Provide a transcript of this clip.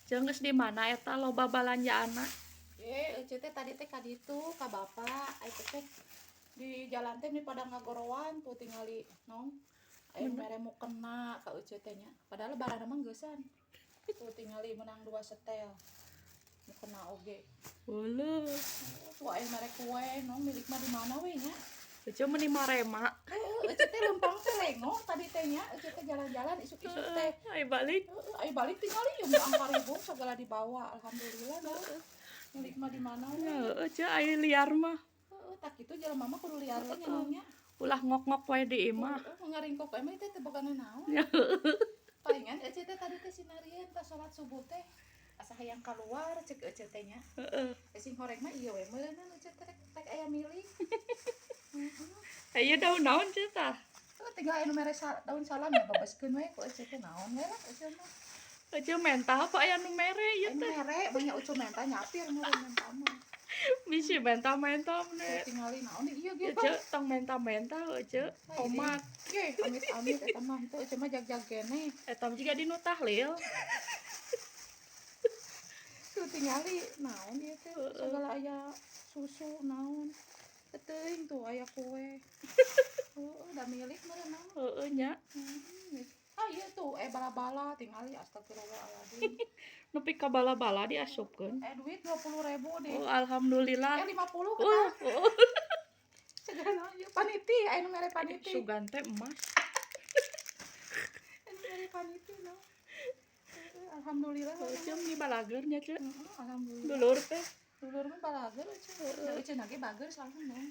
Jeung geus di mana eta loba balanjaanna? Ece teh tadi teh ka ditu ka bapak, aya teh di jalan teh pada ngagorowan tuh tingali nong. Aya mere mukena ka Ece teh nya. Padahal lebaran mah geusan. Tuh tingali menang 2 setel. Mukena oge. Heueuh. Tuh aya mere kue nong milik mah di mana we nya. Ece meuni marema. Heueuh, Ece teh lempang teh lengo tadi teh nya. Ece teh jalan-jalan isuk-isuk teh. Ayo balik. Heeh, ayo balik tingali yeuh angka ribu segala dibawa. Alhamdulillah nong. Milik mah di mana we. Heeh, Ece aya liar mah. Heeh, tak kitu jelema mah kudu liar teh nya nong nya. Ulah ngok-ngok wae di imah. Heeh, ngaringkok emang teh teu boga naon. Palingan Ece teh tadi teh sinarieun pas salat subuh teh asa hayang kaluar cek Ece teh nya. Heeh. Sing horeng mah ieu we meureunna Ece teh rek aya milik. Aya daun naon Ece tah? Heeh, tinggal aya nu mere daun salam ya babaskeun we ku Ece teh naon we lah Ece mah. Ece menta apa aya nu mere ieu Aya nu teh? mere banyak Ucu menta nyapir meureun menta mah. Bisi menta-menta mene. Tingali naon ieu ge. Ece tong menta-menta Ece komat. Ge, amit-amit eta mah henteu Ece mah jag-jag keneh. Eta mah jiga dinu tahlil. Tuh tingali naon ieu teh segala aya susu naon. Teuing tuh aya kue. Heeh, da milik meureun naon. Heeh nya. Ah iya tuh bala-bala tingali astagfirullahaladzim. Nepi ka bala-bala diasupkeun. Duit 20.000 deh. Oh, alhamdulillah. 50 kata. Oh, Segala naon ieu paniti, aya nu mere paniti. Sugan teh emas. Aya nu mere paniti naon. Heeh, alhamdulillah. Ece meni balager nya Ce. Heeh, alhamdulillah. Dulur teh. Dulur mah balager Ece. Da Ece nage bager soalnya naon.